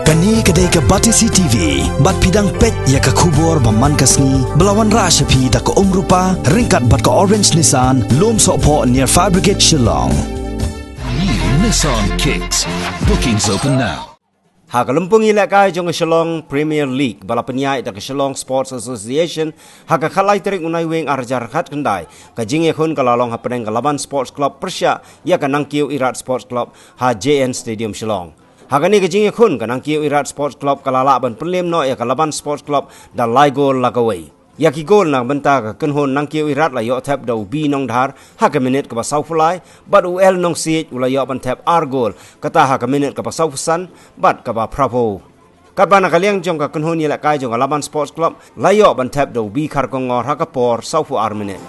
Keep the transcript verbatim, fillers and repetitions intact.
Kane ka dei ka Batesi T V, bad phi dang peit ïa ka khubor ba man ka sngi, ba la wanrah sha phi da ka Umrupa, ryngkat bad ka Orange Nissan, Lumsohphoh near Fire Brigade Shillong. New Nissan Kicks. Bookings open now. Ha ka lympung ïalehkai jong ka Shillong Premier League, ba la pynïaid da ka Shillong Sports Association, ha ka khatlai tarik u Naiwieng arhajar khatkhyndai, ka jingïakhun ka la long hapdeng ka Laban Sports Club pyrshah ïa ka Nangkiew Irat Sports Club ha J N Stadium Shillong. Ha kane ka jingïakhun ka Nangkiew Irat Sports Club ka la lah ban pynlem noh ïa ka Laban Sports Club da lai gol la kawei. Ïa ki gol na ka bynta ka kynhun Nangkiew Irat la ïoh thep da u B Nongdhar ha ka minit kaba sawphew lai, bad u L Nongsiej u la ïoh ban thep ar gol, kata ha ka minit kaba sawphew san bad kaba phraphew. Katba na ka liang jong ka kynhun ïalehkai jong ka Laban Sports Club la ïoh ban thep da u B Kharkongor ha ka por sawphew ar minit.